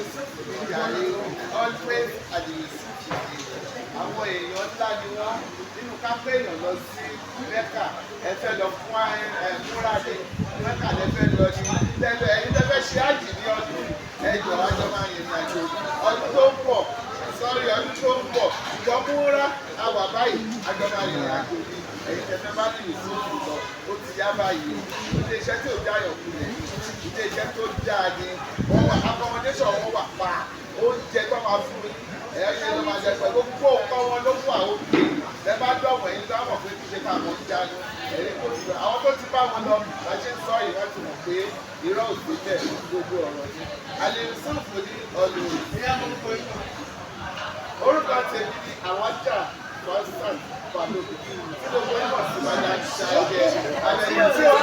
Yusuf ní jàre, always Ali Yusuf ní. Àwọn èèyàn ńlá ni wọ́n nínú ká pé èèyàn lọ sí Mẹ́kà. Ẹ fẹ́ lọ fún ẹ múra ní Mẹ́kà, lẹ fẹ́ lọ ní tẹ́lẹ̀. Ẹ̀yin tẹ́ fẹ́ ṣe ájì ní ọdún, ẹ jọ̀ọ́, àjọ máa rìnrìn àjò ọdún tó ń bọ̀, sọ́rí, ọdún tó ń bọ̀. Ìjọ múra àwà báyìí, àjọ máa rìnrìn àjò ní. Ẹ̀yin tẹ́ fẹ́ bá ní Yusuf lọ, ó ti yá báyìí o. Ilé iṣẹ́ tí ò jáyọ̀ kulẹ̀, ilé iṣẹ́ tó dáa ni wọ́n wà. Accommodation wọn wà pa, oúnjẹ tó máa fún yín, ẹ̀yẹ́ ló máa jẹ pẹ̀lú gbogbo nǹkan wọn ló wà òkè. Lẹ bá dọ̀wọ̀, ẹ̀yin tó mọ̀ pé kí ṣe ká mọ̀ ń jánu ẹ̀yin kò sí. Àwọn tó ti bá wọn lọ la ṣe ń sọ yìí, wọ́n ti mọ̀ pé irọ́ ò sí bẹ́ẹ̀, gbogbo ọ̀rọ̀ ni. Ali Yusuf ní ọlù. Orúkọ tèmi ni Alájà Constant Balógun, tí gbogbo ẹ̀ mọ̀ sí Madam Ṣáájẹ alẹ́ yìí tí ó